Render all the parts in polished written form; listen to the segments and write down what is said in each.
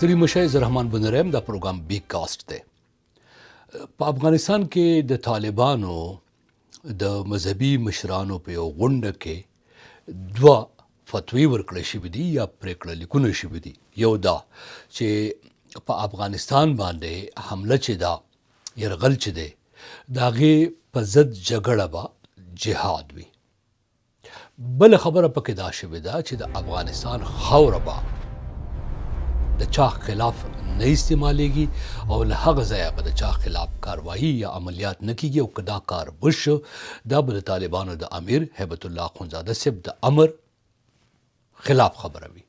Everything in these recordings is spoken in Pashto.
ستړي مه شئ، زه رحمان بونیری یم، دا پروګرام بی کاسټ دی. په افغانستان کې د طالبانو د مذهبي مشرانو په یو غونډه کې دوه فتوی ورکړل شوې دي یا پرېکړه لیکونه شوي دي. یو دا چې په افغانستان باندې حمله چې ده، یرغل چې دی، د هغې په ضد جګړه به جهاد وي. بله خبره پکې دا شوې ده چې د افغانستان خاوره به د چا خلاف نه استعمالیږي او له هغه ځایه به د چا خلاف کاروایی یا عملیات نه کیږي، او که دا کار وشو دا به د طالبانو د امیر هیبت الله اخوندزاده صاحب د امر خلاف خبره وي.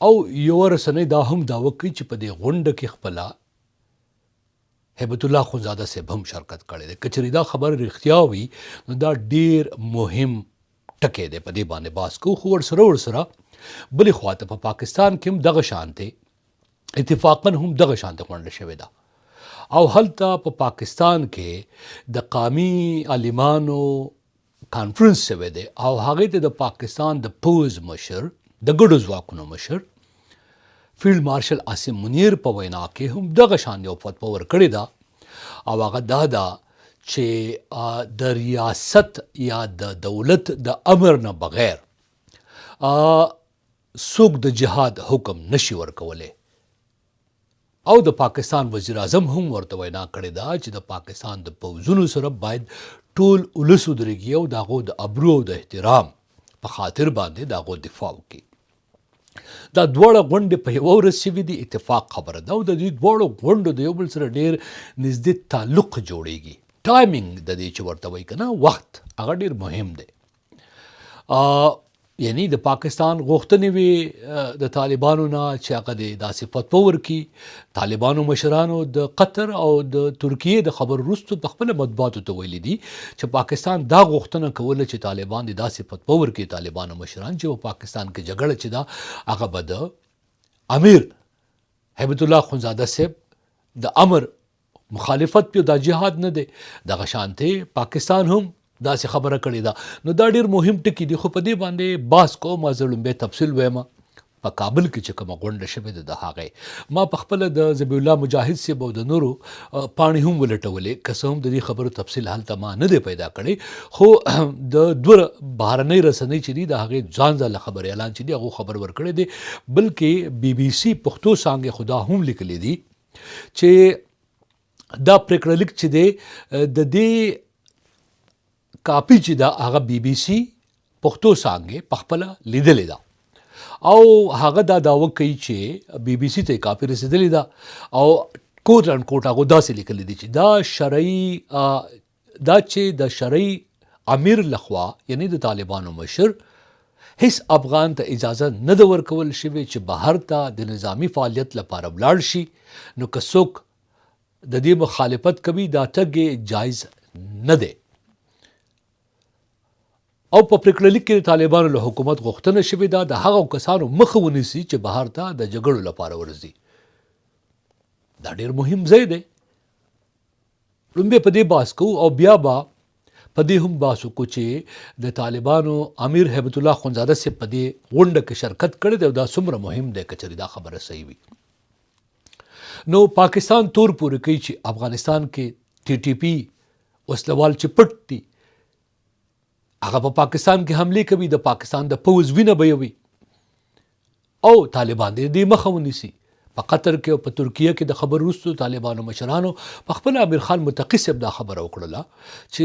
او یوه رسنۍ دا هم دعوه کوي چې په دې غونډه کې خپله هیبت الله اخوندزاده صاحب هم شرکت کړی دی. که چېرې دا خبره رښتیا وي نو دا ډیر مهم ټکی دی، په دې باندې بحث کوو. خو ورسره ورسره بلې خواته په پاکستان کې هم دغه شانتې اتفاقا هم دغه شانتې غونډه شوې ده او هلته په پاکستان کې د قامي عالمانو کانفرنس شوی دی او هغه ته د پاکستان د پوځ مشر، د ګډو ځواکونو مشر فیلډ مارشل عاصم منیر په وینا کې هم دغه شان یو فتوا ورکړې ده او هغه دا ده چې د ریاست یا د دولت د امر نه بغیر څوک د جهاد حکم نشي ورکولی. او د پاکستان وزیراعظم هم ورته وینا کړې ده چې د پاکستان د پوځونو سره باید ټول ولس ودرېږي او د هغو د ابرو او د احترام په خاطر باندې د هغو دفاع وکړي. دا دواړه غونډې په یوه ورځ شوې دي، اتفاق خبره ده او د دې دواړو غونډو د یو بل سره ډېر نږدې تعلق جوړېږي. ټایمینګ د دې چې ورته وایي که نه، وخت هغه ډېر مهم دی. یعنی د پاکستان غوښتنې وي د طالبانو نه چې هغه دې داسې فتوا ورکړي. طالبانو مشرانو د قطر او د ترکیې د خبرو وروسته په خپله مطبوعاتو ته ویلي دي چې پاکستان دا غوښتنه کوله چې طالبان دې داسې فتوا ورکړي، طالبانو مشران، چې په پاکستان کې جګړه چې ده هغه به د امیر هیبت الله اخوندزاده صاحب د امر مخالفت پیو، دا جهاد نه دی. دغه شانته پاکستان هم داسې خبره کړې ده. نو دا ډیر مهم ټکي دي، خو په دې باندې بحث کوم، زه لومبی تفصیل وایم. په کابل کې چې کومه غونډه شوې ده د هغې ما په خپله د ذبیح الله مجاهد صاحب او د نورو پاڼې هم ولټولې، که څه هم د دې خبرو تفصیل هلته ما نه دی پیدا کړی، خو د دوه بهرنۍ رسنۍ چې دي د هغې ځان ځان له خبریالان چې دي هغو خبر ورکړی دی، بلکې بي بي سي پښتو څانګې خو دا هم لیکلي دي چې دا پریکړه لیک چې دی د دې کاپي چې دا هغه بي بي سي پښتو څانګې په خپله لیدلې ده او هغه دا دعوه کوي چې بي بي سي ته کاپي رسېدلې ده او کوټ ان کوټ هغه داسې لیکلي دي چې دا شرعي دا چې د شرعي امیر لخوا یعنی د طالبانو مشر هیڅ افغان ته اجازه نه ده ورکول شوې چې بهر ته د نظامي فعالیت لپاره ولاړ شي، نو که څوک د دې مخالفت کوي دا تګ یې جایز نه دی. او په پریکړه لیک کې د طالبانو له حکومت غوښتنه شوې ده د هغو کسانو مخه ونیسي چې بهر ته د جګړو لپاره ورځي. دا ډیر مهم ځای دی. لومبی په دې بحث کوو او بیا به په دې هم بحث وکړو چې د طالبانو امیر هیبت الله اخوندزاده صاحب په دې غونډه کې شرکت کړی دی او دا څومره مهم دی که چېرې دا خبره صحیح وي. نو پاکستان تور پورې کوي چې افغانستان کې ټي ټي پي وسلوال چې پټ دي هغه په پاکستان کې حملې کوي، د پاکستان د پوځ وینه بهیوي او طالبان دې دې مخه ونیسي. په قطر کې او په ترکیه کې د خبرو وروسته طالبانو مشرانو په خپل امیر خان متقي صاحب دا خبره وکړله چې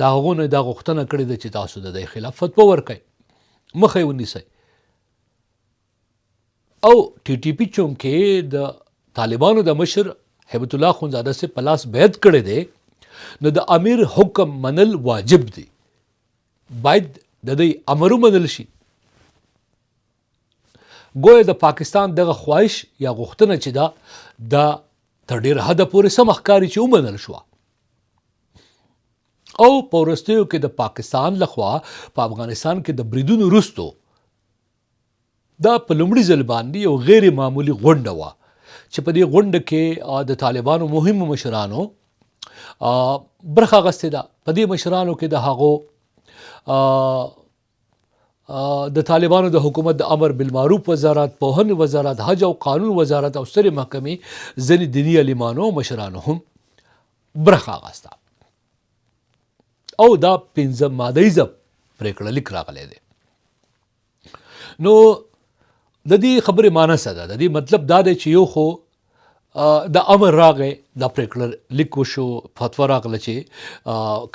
د هغو نه دا غوښتنه کړې ده چې تاسو د دې خلاف فتوا ورکړئ، مخه یې ونیسئ. او ټي ټي پي چونکې د طالبانو د مشر هیبت الله اخوندزاده صاحب په لاس بیعت کړی دی، نو د امیر حکم منل واجب دی، باید د دې امر ومنل شي. ګویا د پاکستان دغه خواهش یا غوښتنه چې ده دا تر ډېره حده پورې سمه ښکاري چې ومنل شوه. او په وروستیو کې د پاکستان لخوا په افغانستان کې د بریدونو وروسته دا په لومړي ځل باندې یو غیر معمولي غونډه وه چې په دې غونډه کې د طالبانو مهمو مشرانو برخه اخیستې ده. په دې مشرانو کې د هغو د طالبانو د حکومت د امر بالمعروف وزارت، پوهنې وزارت، حج او قانون وزارت او سترې محکمې ځینې دیني عالمانو او مشرانو هم برخه اخیسته او دا پنځه ماده ییزه پرېکړه لیک راغلی دی. نو د دې خبرې معنی څه ده؟ د دې مطلب دا دی چې یو خو د امر راغی، دا پرېکړه لیک وشو، فتوا راغله چې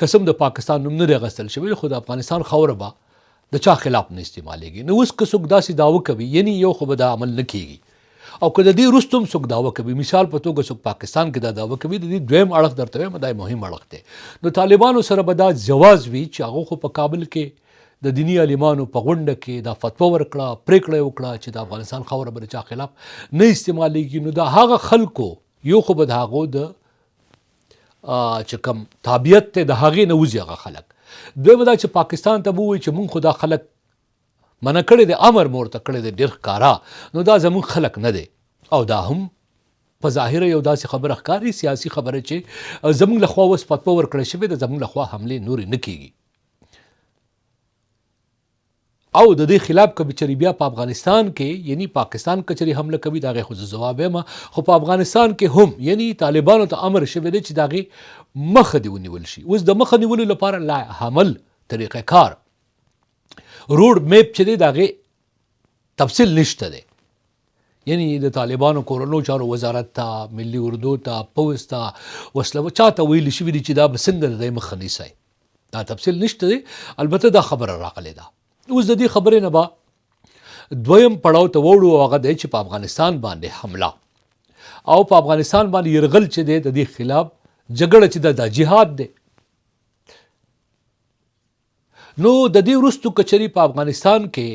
قسم د پاکستان نوم نه دی اخیستل شوی، خو د افغانستان خاوره به د چا خلاف نه استعمالېږي. نو اوس که څوک داسې دعوه کوي، یعنی یو خو به دا عمل نه کېږي، او که د دې وروسته هم څوک دعوه کوي، مثال په توګه څوک پاکستان کې دا دعوه کوي، د دې دویم اړخ درته وایم، دا مهم اړخ دی. نو طالبانو سره به دا جواز وي چې هغه خو په کابل کې د دیني عالمانو په غونډه کې دا فتوا ورکړه، پرېکړه یې وکړه چې د افغانستان خاوره به د چا خلاف نه استعمالېږي. نو د هغه خلکو یو خو به د هغو د چې کوم تابعیت دی د هغې نه وځي هغه خلک. دویمه دا چې پاکستان ته به ووایي چې مونږ خو دا خلک منع کړی دی، امر مو ورته کړی دی ډېر ښکاره، نو دا زمونږ خلک نه دی. او دا هم په ظاهره یو داسې خبره ښکاري، سیاسي خبره، چې زمونږ له خوا اوس فتوا ورکړل شوې ده، زمونږ له خوا حملې نورې نه کېږي. او د دې خلاف که چېرې بیا په افغانستان کې، یعنی پاکستان که چېرې حمله کوي، د هغې خو زه ځواب یم، خو په افغانستان کې هم یعنی طالبانو ته امر شوی دی چې د هغې مخه دې ونیول شي. اوس د مخه نیولو لپاره لا حمل طریقه کار روډ میپ چې دی د هغې تفصیل نشته دی. یعنی د طالبانو کورنو چارو وزارت ته، ملي اردو ته، پوځ ته، وسله چاته ویل شوي دي چې دا به څنګه د دې مخه نیسئ، دا تفصیل نشته دی. البته دا خبره راغلې ده. اوس د دې خبرې نه به دویم پړاو ته وړو، هغه دی چې په افغانستان باندې حمله او په افغانستان باندې یرغل چې دی، د دې خلاف جګړه چې ده، دا جهاد دی. نو د دې وروسته که چېرې په افغانستان کې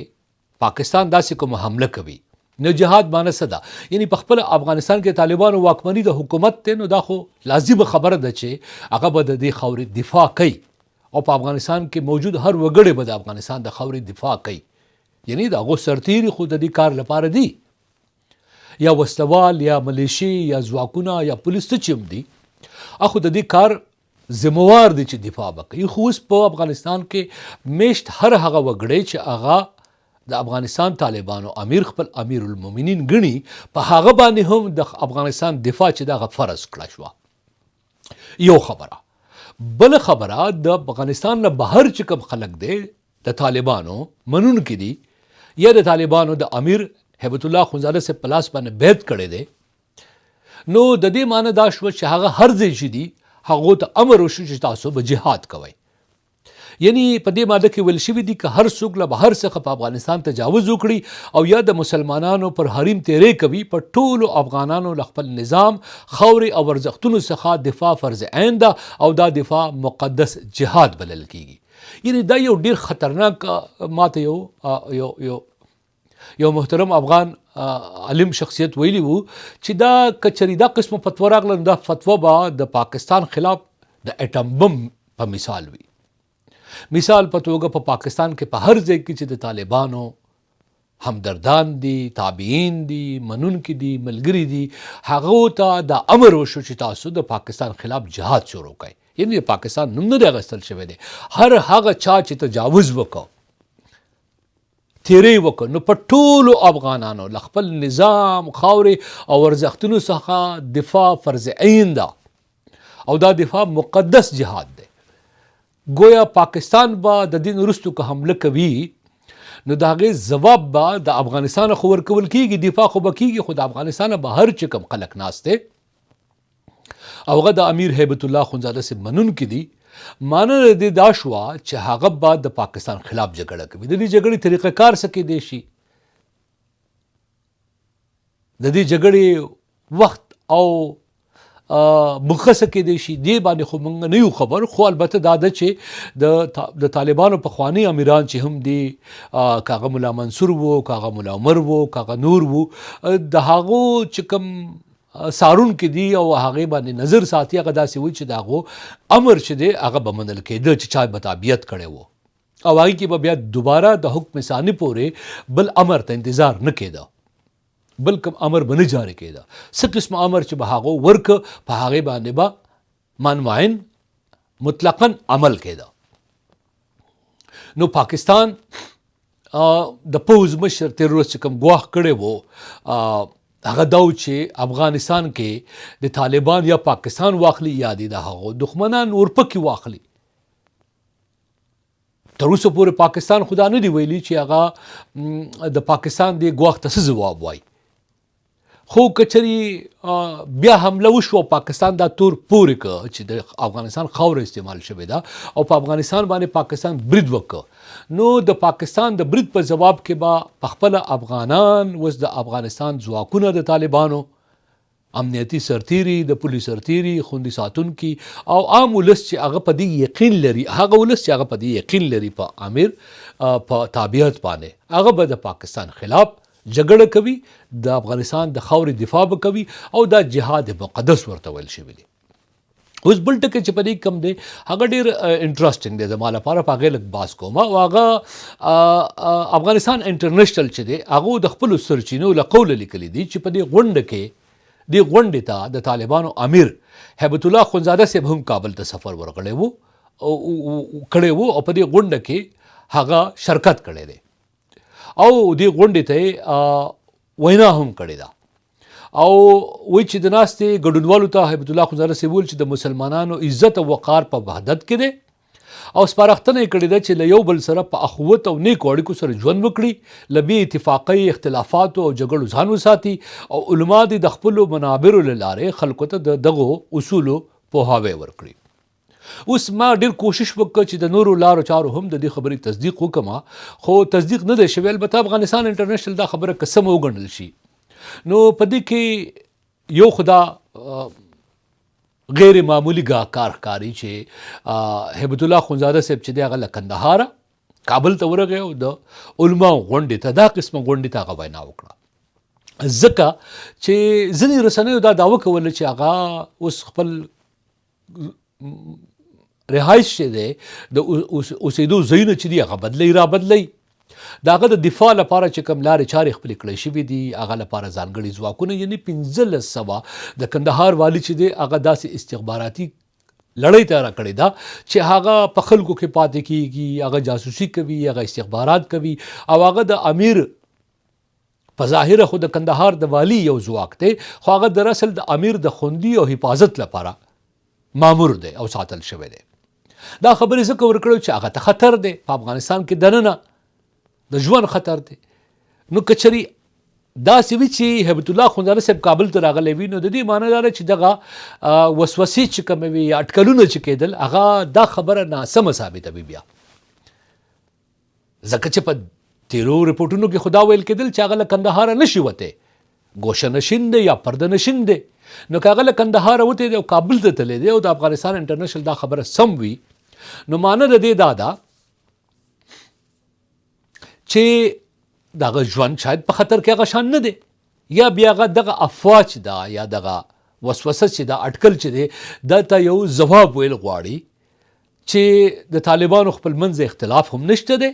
پاکستان داسې کومه حمله کوي، نو جهاد معنی څه ده؟ یعنی په خپل افغانستان کې طالبانو واکمني د حکومت ته، نو دا خو لازمه خبره ده چې هغه به د دې خاورې دفاع کوي، او په افغانستان کې موجود هر وګړی به د افغانستان د خاورې دفاع کوي. یعنی د هغو سرتیري خو د دې کار لپاره دي، یا وسلوال یا ملیشې یا ځواکونه یا پولیس څه چې هم دي، اخو د دې کار ذمه وار دي چې دفاع به کوي. خو اوس په افغانستان کې میشت هر هغه وګړی چې هغه د افغانستان طالبانو امیر خپل امیر المؤمنین ګڼي، په هغه باندې هم د افغانستان دفاع چې دغه فرض کړه شوه. یو خبره. بل خبره، د افغانستان نه بهر چې کوم خلک دی د طالبانو منونکي دي، یا د طالبانو د امیر هیبت الله اخوندزاده صاحب په لاس باندې بیعت کړی دی، نو د دې معنی دا شوه چې هغه هر ځای چې دي هغو ته امر وشو چې تاسو به جهاد کوئ. یعنی په دې ماده کې ویل شوي دي که هر څوک له بهر څخه په افغانستان تجاوز وکړي او یا د مسلمانانو پر حریم تیری کوي، په ټولو افغانانو له خپل نظام، خاورې او ارزښتونو څخه دفاع فرض عین ده او دا دفاع مقدس جهاد بلل کیږي. یعنی دا یو ډیر خطرناک، ماته یو یو یو یو محترم افغان عالم شخصیت ویلی وو چې دا کچری دا قسمه فتوا راغله، نو دا فتوا به د پاکستان خلاف د اټم بم په مثال وي. مثال په توګه په پاکستان کې په هر ځای کې چې د طالبانو همدردان دي، تابعین دي، منونکي دي، ملګري دي، هغه ته دا امر وشو چې تاسو د پاکستان خلاف جهاد شروع کړئ. یعنی د پاکستان نوم نه دی اخیستل شوی دی. هر هغه چا چې تجاوز وکړ، تیری وکړ، نو په ټولو افغانانو له خپل نظام، خاورې او ارزښتونو څخه دفاع فرض عین ده او دا دفاع مقدس جهاد دی. ګویا پاکستان به د دین وروسته که حمله کوي، نو د هغې ځواب به د افغانستان خو ورکول کیږي، دفاع خو به کیږي، خو د افغانستان بهر چې کوم خلک ناست دی او هغه د امیر هیبت الله اخوندزاده صاحب منونکي دي، معنی د دې دا شوه چې هغه به د پاکستان خلاف جګړه کوي. د دې جګړې طریقه کار څه کېدی شي، د دې جګړې وخت او موخه څه کېدی شي، دې باندې خو موږ نه یو خبر. خو البته دا ده چې د طالبانو پخواني امیران چې هم دي، که هغه ملا منصور وو، که هغه ملا عمر وو، که هغه نور وو، د هغو چې کوم څارونکي دي او هغې باندې نظر ساتي، هغه داسې وایي چې د هغو امر چې دی هغه به منل کېده چې چا به تابعیت کړی وو، او هغې کې به بیا دوباره د حکم ثاني پورې بل امر ته انتظار نه کېده، بل کوم امر به نه جاري کېده. څه قسم امر چې به هغو ورکه، په هغې باندې به منمعین مطلقاً عمل کېده. نو پاکستان د پوځ مشر تېر ورځ چې کوم ګواښ کړی وو، هغه دا و چې افغانستان کې د طالبان یا پاکستان واخلي یا دې د هغو دښمنان اورپکي واخلي. تر اوسه پورې پاکستان خو دا نه دی ویلي چې هغه د پاکستان دې ګواښ ته څه ځواب وایي، خو که چېرې بیا حمله وشوه او پاکستان دا تور پورې کړ چې د افغانستان خاوره استعمال شوې ده او په افغانستان باندې پاکستان برید وکړ، نو د پاکستان د برید په ځواب کې به په خپله افغانان اوس د افغانستان ځواکونه، د طالبانو امنیتي سرتیري، د پولي سرتیري، خوندي ساتونکي او عام ولس چې هغه په دې یقین لري، هغه ولس چې هغه په دې یقین لري په امیر په تابعیت باندې، هغه به د پاکستان خلاف جګړه کوي، د افغانستان د خاورې دفاع به کوي او دا جهاد مقدس ورته ویل شوی دی. اوس بل ټکی چې په دې کم دی هغه ډیر انټرېسټینګ دی زما لپاره، په هغې لږ بحث کوم. او هغه افغانستان انټرنشنل چې دی هغه د خپلو سرچینو له قوله لیکلي دي چې په دې غونډه کې، دې غونډې ته د طالبانو امیر هیبت الله اخوندزاده صاحب هم کابل ته سفر ورغلی وو کړی وو او په دې غونډه کې هغه شرکت کړی دی او دې غونډې ته وینا هم کړې ده. او وایي چې د ناستې ګډونوالو ته هیبت الله اخوندزاده صاحب وویل چې د مسلمانانو عزت او وقار په وحدت کې دی او سپارښتنه یې کړې ده چې له یو بل سره په اخوت او نیکو اړیکو سره ژوند وکړي، له بې اتفاقۍ، اختلافاتو او جګړو ځان وساتي او علما دې د خپلو منابرو له لارې خلکو ته د دغو اصولو پوهاوی ورکړي. اوس ما ډیر کوشش وکړ چې د نورو لارو چارو هم د دې خبرې تصدیق وکم، خو تصدیق نه دی شوی. البته افغانستان انټرنشنل دا خبره که سمه وګڼل شي نو په دې کې یو خدا غیر معمولی کار ښکاري چې هیبت الله اخوندزاده صاحب چې دی هغه له کندهاره کابل ته ورغی او د علماو غونډې ته، دا قسمه غونډې ته هغه وینا وکړه، ځکه چې ځینې رسنیو دا دعوه کوله چې هغه اوس خپل رهایش چې دی، د اوسېدو ځایونه چې دي هغه بدلوي را بدلوي. د هغه د دفاع لپاره چې کوم لارې چارې خپلې کړې شوې دي هغه لپاره ځانګړي ځواکونه، یعنی 1500 د کندهار والي چې دی هغه داسې استخباراتي لړۍ تیاره کړې ده چې هغه په خلکو کې پاتې کیږي، هغه جاسوسي کوي، هغه استخبارات کوي او هغه د امیر په ظاهره خو د کندهار د والي یو ځواک دی، خو هغه در اصل د امیر د خوندي او حفاظت لپاره مامور دی او ساتل شوی دی. دا خبرې ځکه ورکړو چې هغه ته خطر دی، په افغانستان کې دننه د ژوند خطر دی. نو که چېرې داسې وي چې هیبت الله اخوندزاده صاحب کابل ته راغلی وي، نو د دې معنی دا ده چې دغه وسوسې چې کومې وي یا اټکلونه چې کېدل هغه دا خبره ناسمه ثابتوي بیا، ځکه چې په تیرو رپورټونو کې خدا ویل کېدل چې هغه له کندهاره نشي وتی، ګوشه نشین دی یا پرده نشین دی. نو که هغه له کندهاره وتی دی او کابل ته تللی دی او د افغانستان انټرنشنل دا خبره سم وي، نو معنی د دې دا ده چې د هغه ژوند شاید په خطر کې هغه شان نه دی، یا بیا هغه دغه افواه چې ده یا دغه وسوسه چې ده، اټکل چې دی، دا ته یو ځواب ویل غواړي چې د طالبانو خپل منځ اختلاف هم نشته دی،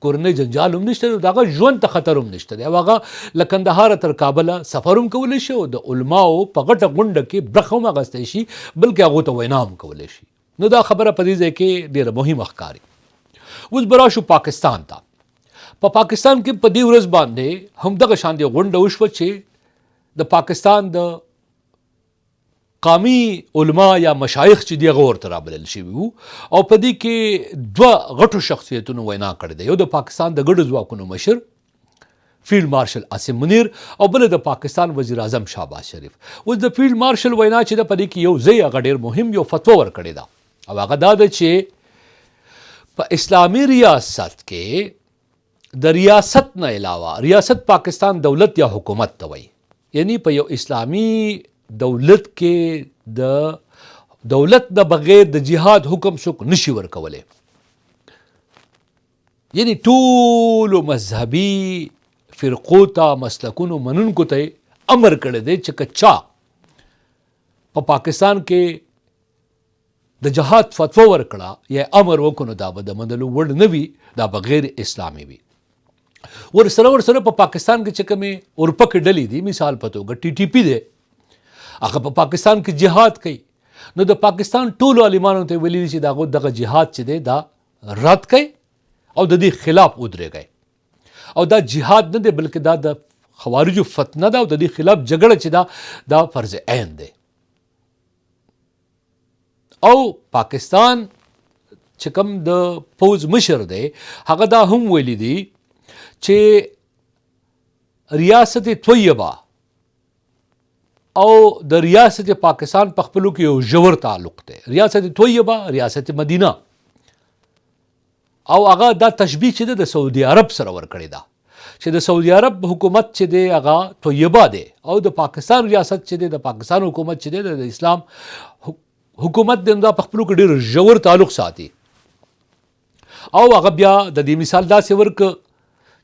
کورنۍ جنجال هم نشته دی، د هغه ژوند ته خطر هم نشته دی او هغه له کندهاره تر کابله سفر هم کولی شي او د علماو په غټه غونډه کې برخه هم اخیستی شي، بلکې هغو ته وینا هم کولی شي. نو دا خبره په دې ځای کې ډېره مهمه ښکاري. اوس به راشو پاکستان ته. په پاکستان کې په دې ورځ باندې هم دغه شان دې غونډه وشوه چې د پاکستان د قامي علما یا مشایخ چې دی هغه ورته رابلل شوي وو او په دې کې دوه غټو شخصیتونو وینا کړې ده، یو د پاکستان د ګډو ځواکونو مشر فیلډ مارشل عاصم منیر او بل د پاکستان وزیر اعظم شهباز شریف. اوس د فیلډ مارشل وینا چې ده په دې کې یو ځای هغه ډېر مهم یو فتوا ورکړې ده او هغه دا ده چې په اسلامي ریاست کې د ریاست نه علاوه، ریاست پاکستان دولت یا حکومت ته وایي، یعنی په یو اسلامي دولت کې د دولت نه بغیر د جهاد حکم څوک نشي ورکولی، یعنی ټولو مذهبي فرقو ته، مسلکونو منونکو ته امر کړی دی چې که چا په پاکستان کې د جهاد فتوا ورکړه یا امر وکړو نو دا به د منلو وړ نه وي، دا به غیر اسلامي وي. ورسره په پاکستان کې چې کومې اورپکې ډلې دي، مثال په توګه ټي ټي پي دی، هغه په پاکستان کې جهاد کوي، نو د پاکستان ټولو عالمانو ته ویلي دي چې د هغو دغه جهاد چې دی دا رد کړئ او د دې خلاف ودرېږئ. او دا جهاد نه دی، بلکې دا د خوارجو فتنه ده او د دې خلاف جګړه چې دا دا فرض عین دی. او پاکستان چې کوم د پوځ مشر دی، هغه دا هم ویلي دي چې ریاست طیبه او د ریاست پاکستان په خپلو کې یو ژور تعلق دی. ریاست طیبه، ریاست مدینه، او هغه دا تشبیه چې د سعودي عرب سره ورکړې ده چې د سعودي عرب حکومت چې دی هغه طیبه دی او د پاکستان ریاست چې دی، د پاکستان حکومت چې دی، د اسلام حکومت دی، دا په خپلو کې ډېر ژور تعلق ساتي. او هغه بیا د دې مثال داسې ورک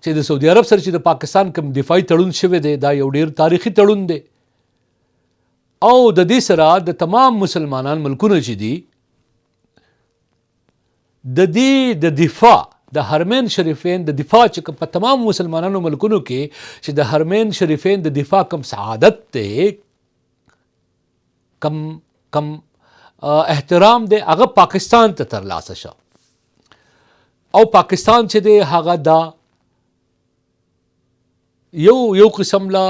چې د سعودي عرب سره چې د پاکستان کوم دفاعي تړون شوی دی، دا یو ډېر تاریخي تړون دی او د دې سره د تمام مسلمانان ملکونه چې دي د دې د دفاع، د حرمین شریفین د دفاع، چې په تمام مسلمانانو ملکونو کې چې د حرمین شریفین د دفاع کم سعادت دی، کم احترام دی، هغه پاکستان ته ترلاسه شو. او پاکستان چې دی هغه دا یو قسم لا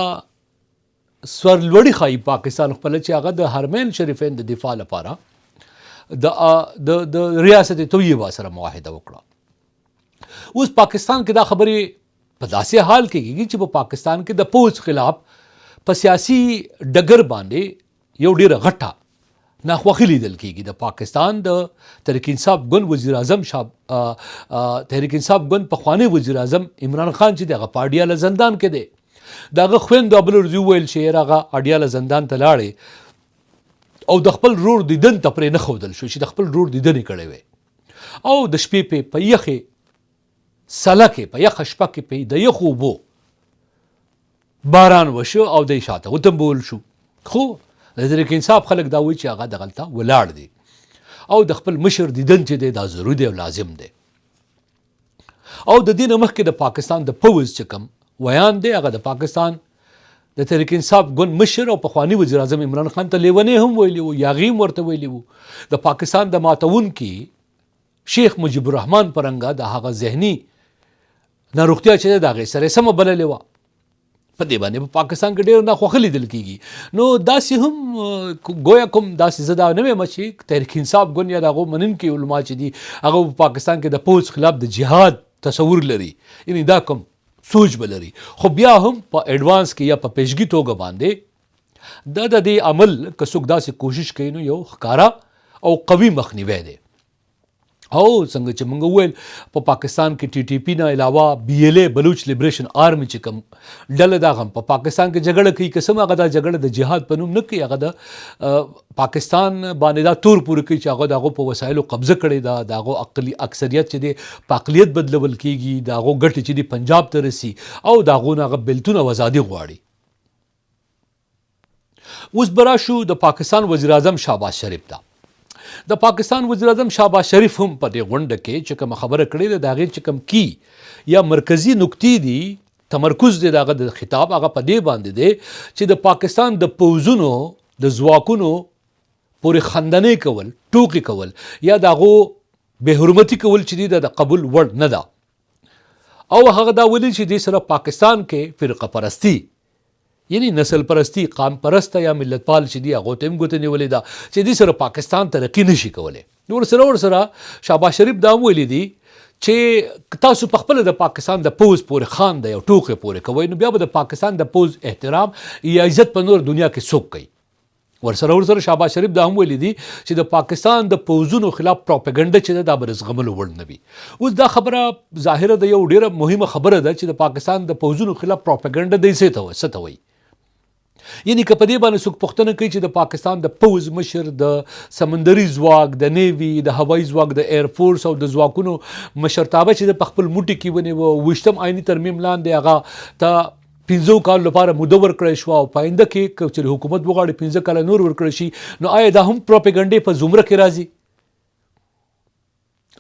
سر لوړی ښایي پاکستان خپل چې هغه د حرمین شریفین د دفاع لپاره د د د ریاست طیبه سره معاهده وکړه. اوس پاکستان کې دا خبرې په داسې حال کې کېږي چې په پاکستان کې د پوځ خلاف په سیاسي ډګر باندې یو ډیره غټه ناخوښي لیدل کیږي. د پاکستان د تحریک انصاف ګوند وزیر اعظم شاب تحریک انصاف ګوند پخوانی وزیر اعظم عمران خان چې دغه په اډیاله زندان کې دی، د هغه خویندو بل ورځ وویل چې یاره هغه اډیاله زندان ته لاړې او د خپل ورور دیدن ته پرې نه ښودل شو چې د خپل ورور دیدن یې کړی وی، او د شپې په یخې سله کې، په یخه شپه کې په د یخو اوبو باران وشو او دی شاته وتمبول شو. خو د تحریک انصاف خلک دا وایي چې هغه دغلته ولاړ دی او د خپل مشر دیدن چې دی دا ضروري دی او لازم دی. او د دې نه مخکې د پاکستان د پوځ چې کوم ویاند دی، هغه د پاکستان د تحریک انصاف ګوند مشر او پخواني وزیر اعظم عمران خان ته لیونی هم ویلی وو، یاغي هم ورته ویلی وو. د پاکستان د ماتونکي شیخ مجیب الرحمن په رنګه د هغه ذهني ناروغتیا چې ده د هغې سره یې سمه بللې وه. په دې باندې په پاکستان کې ډېر ناخوښي لیدل کېږي. نو داسې هم ګویا کوم داسې زه دا نه وایم چې تحریک انصاف ګوند یا د هغو منونکي علما چې دي هغه په پاکستان کې د پوځ خلاف د جهاد تصور لري، یعنی دا کوم سوچ به لري، خو بیا هم په اډوانس کې یا په پیشګي توګه باندې د دې عمل که څوک داسې کوشش کوي نو یو ښکاره او قوي مخنیوی دی. او څنګه چې موږ وویل په پاکستان کې ټي ټي پي نه علاوه بي ایل ای، بلوچ لیبریشن آرمي چې کوم ډله ده، هغه هم په پاکستان کې جګړه کوي. که څه هم هغه دا جګړه د جهاد په نوم نه کوي، هغه د پاکستان باندې دا تور پورې کوي چې هغه د هغو په وسایلو قبضه کړې ده، د هغو اقلي اکثریت چې دی په اقلیت بدلول کېږي، د هغو ګټې چې دي پنجاب ته رسي او د هغو نه هغه بېلتون او ازادي غواړي. اوس به راشو د پاکستان وزیراعظم شهباز شریف ته. د پاکستان وزیراعظم شهباز شریف هم په دې غونډه کې چې کومه خبره کړې ده، د هغې چې کوم کی یا مرکزي نکتې دي، تمرکز دی د هغه د خطاب، هغه په دې باندې دی چې د پاکستان د پوځونو د ځواکونو پورې خندنۍ کول، ټوکې کول یا د هغو بې حرمتي کول چې دي دا د قبول وړ نه ده. او هغه دا ویلي چې دې سره پاکستان کې فرقه پرستي، یعنی نسل پرستی، قام پرسته یا ملتپال چې دي هغو ته هم ګوته نیولې ده چې دې سره پاکستان ترقي نشي کولی. ورسره شهباز شریف دا هم ویلي دي چې تاسو په خپله د پاکستان د پوځ پورې خاندئ او ټوکې پورې کوئ، نو بیا به د پاکستان د پوځ احترام یا عزت په نوره دنیا کې څوک کوي؟ ورسره شهباز شریف دا هم ویلي دي چې د پاکستان د پوځونو خلاف پروپاګنډه چې ده دا به د زغملو وړ نه وي. اوس دا خبره ظاهره ده یو ډیره مهمه خبره ده چې د پاکستان د پوځونو خلاف پروپاګنډه دی څه ته وایي. یعنی که په دې باندې څوک پوښتنه کوي چې د پاکستان د پوځ مشر، د سمندري ځواک، د نیوي، د هوایي ځواک، د ایر فورس او د ځواکونو مشرتابه چې د خپل موټي کې ونیوه، ویشتم آئیني ترمیم لاندې هغه ته 5 کالو لپاره موده ورکړی شوه او په آینده کې که چېرې حکومت وغواړي 5 کاله نور ورکړی شي، نو آیا دا هم پروپاګنډې په زمره کې راځي؟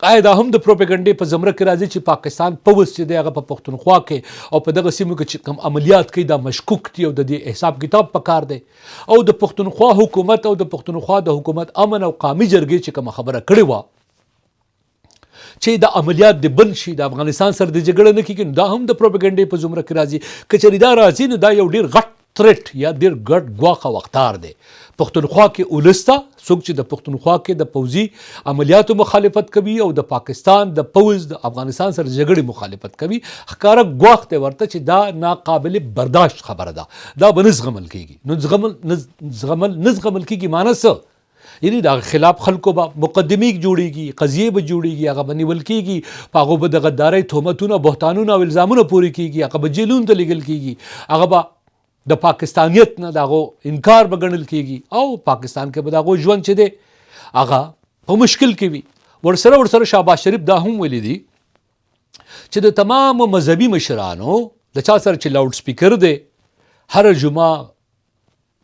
آیا دا هم د پروپاګنډې په زمره کې راځي چې پاکستان پوځ چې دی هغه په پښتونخوا کې او په دغه سیمو کې چې کوم عملیات کوي دا مشکوک دي او د دې حساب کتاب پکار دی؟ او د پښتونخوا حکومت او د پښتونخوا د حکومت امن او قامي جرګې چې کومه خبره کړې وه چې دا عملیات دې بند شي، د افغانستان سره د جګړه نه کیږي، نو دا هم د پروپاګنډې په زمره کې راځي. که چېرې دا راځي نو دا یو ډیر غټ تریټ یا ډیر ګډ ګواښ او اخطار دی پښتونخوا کې ولس ته. څوک چې د پښتونخوا کې د پوځي عملیاتو مخالفت کوي او د پاکستان د پوځ د افغانستان سره جګړې مخالفت کوي، ښکاره ګواښ دی ورته چې دا ناقابل برداشت خبره ده، دا به نه زغمل کیږي. نو زغمل نه زغمل نه زغمل کیږي معنی څه؟ یعنی د هغه خلاف خلکو به مقدمې جوړیږي، قضیې به جوړیږي، هغه به نیول کیږي، په هغو به د غدارۍ تهمتونه، بهتانونه او الزامونه پورې کیږي، هغه به جیلونو ته لیږل کیږي، هغه به د پاکستانیت نه د هغو انکار به ګڼل کیږي او پاکستان کې به د هغو ژوند چې دی هغه په مشکل کې وي. ورسره شهباز شریف دا هم ویلي دي چې د تمامو مذهبي مشرانو د چا سره چې لاوډ سپیکر دی، هره جمعه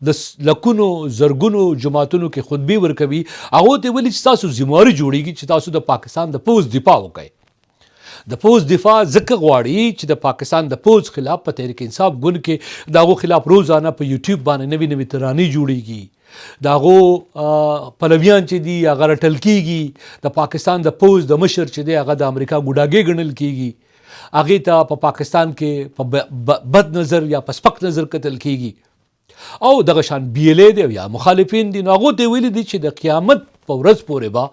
د لکونو زرګونو جماعتونو کې خطبې ورکوي، هغو ته ویلي چې تاسو ذمهواري جوړیږي چې تاسو د پاکستان د پوځ دفاع وکړئ. د پوځ دفاع ځکه غواړي چې د پاکستان د پوځ خلاف په تحریک انصاف ګوند کې د هغو خلاف روزانه په یوټیوب باندې نوې نوې ترانې جوړیږي، د هغو پلویان چې دي هغه رټل کیږي، د پاکستان د پوځ د مشر چې دی هغه د امریکا ګوډاګی ګڼل کیږي، هغې ته په پاکستان کې په بد نظر یا په سپک نظر کتل کیږي او دغه شان بي ایل ای دی یا مخالفین دي. نو هغو ته ویلي دي چې د قیامت په ورځ پورې به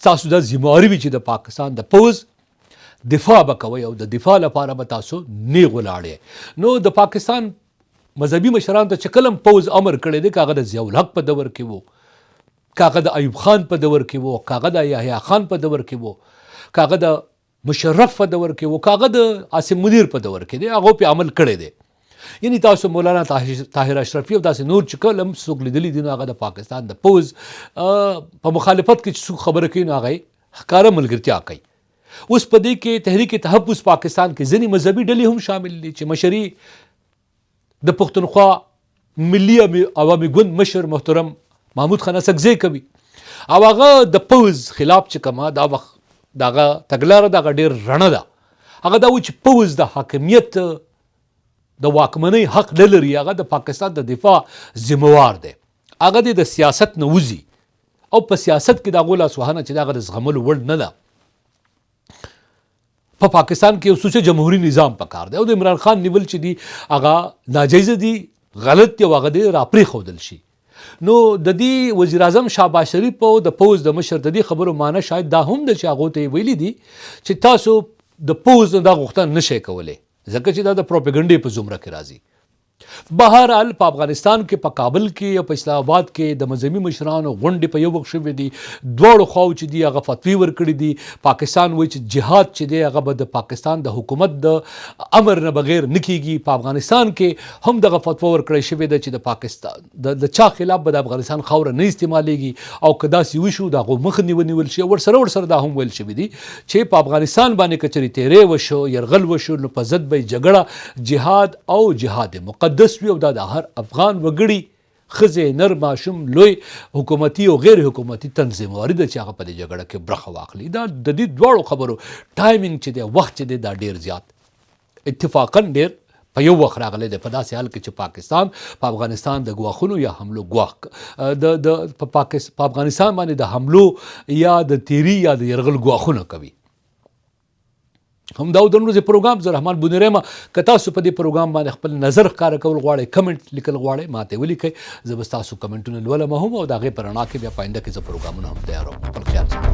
تاسو دا ذمهواري وي چې د پاکستان د پوځ دفاع به کوئ او د دفاع لپاره به تاسو نیغ ولاړ یئ. نو د پاکستان مذهبي مشرانو ته چې کله هم پوځ امر کړی دی، که هغه د ضیاءالحق په دور کې وو، که هغه د ایوب خان په دور کې وو، که هغه د یحیی خان په دور کې وو، که هغه د مشرف په دور کې وو، که هغه د عاصم منیر په دور کې دی، هغه په عمل کړی دی. یعنی تاسو مولانا طاهر اشرفي او داسې نور چې کله هم څوک لیدلي دي، نو هغه د پاکستان د پوځ په مخالفت کې چې څوک خبره کوي نو هغه ښکاره ملګرتیا کوي. اوس په دې کې تحریک تحفظ پاکستان کې ځینې مذهبي ډلې هم شامل دي چې مشري د پښتونخوا ملي عوامي ګوند مشر محترم محمود خان اڅکزی کوي او هغه د پوځ خلاف چې کومه دا وخت دغه تګلاره دغه ډیر رڼه ده، هغه دا و چې پوځ د حاکمیت د واکمنۍ حق نه لري، هغه د پاکستان د دفاع ذمهوار دی، هغه دې د سیاست نه وځي او په سیاست کې د هغو لاسوهنه چې د هغه د زغملو وړ نه ده. په پاکستان کې یو سوچه جمهوري نظام پکار دی او د عمران خان نیول چې دي هغه ناجایز دي، غلط دی او هغه دې راپرېښودل شي. نو د دې وزیر اعظم شهباز شریف او د پوځ د مشر د دې خبرو معنی شاید دا هم ده چې هغو ته یې ویلي دي چې تاسو د پوځ نه دا غوښتنه نه شئ کولی، ځکه چې دا د پروپاګنډې په زمره کې راځي. بهرحال په افغانستان کې په کابل کې او په اسلام آباد کې د مذهبي مشرانو غونډې په یو وخت شوې دي. دواړو خواو چې دي هغه فتوی ورکړي دي. پاکستان وایي چې جهاد چې دی هغه به د پاکستان د حکومت د امر نه بغیر نه کیږي. په افغانستان کې هم دغه فتوا ورکړی شوې ده چې د پاکستان د چا خلاف به د افغانستان خاوره نه استعمالیږي او که داسې وشو د هغو مخ نیو نیول شي. ورسره دا هم ویل شوي دي چې په افغانستان باندې که چېرې تیری وشو، یرغل وشو، نو په ضد به یې جګړه جهاد او جهاد مقدس وي او دا د هر افغان وګړي، ښځې، نر، ماشوم، لوی، حکومتي او غیر حکومتي تن ذمهواري ده چې هغه په دې جګړه کې برخه واخلي. دا د دې دواړو خبرو timing چې دی، وخت چې دی، دا ډیر زیات اتفاقا ډیر په یو وخت راغلی دی، په داسې حال کې چې پاکستان په افغانستان د ګواښونو یا حملو ګواښ د د په پاکستان په افغانستان باندې د حملو یا د تیری یا د یرغل ګواښونه کوي. هم دا د ورځې پروګرام، زه رحمان بونیری ما. که تاسو په دې پروګرام باندې خپل نظر ښکاره کول غواړئ، کمنټ لیکل غواړئ، ماته ولیکئ، زه به ستاسو کمنټونه لولم هم او د هغې په رڼا کې بیا په آینده کې زه پروګرامونه هم تیاروم. خپل خیال ساتئ.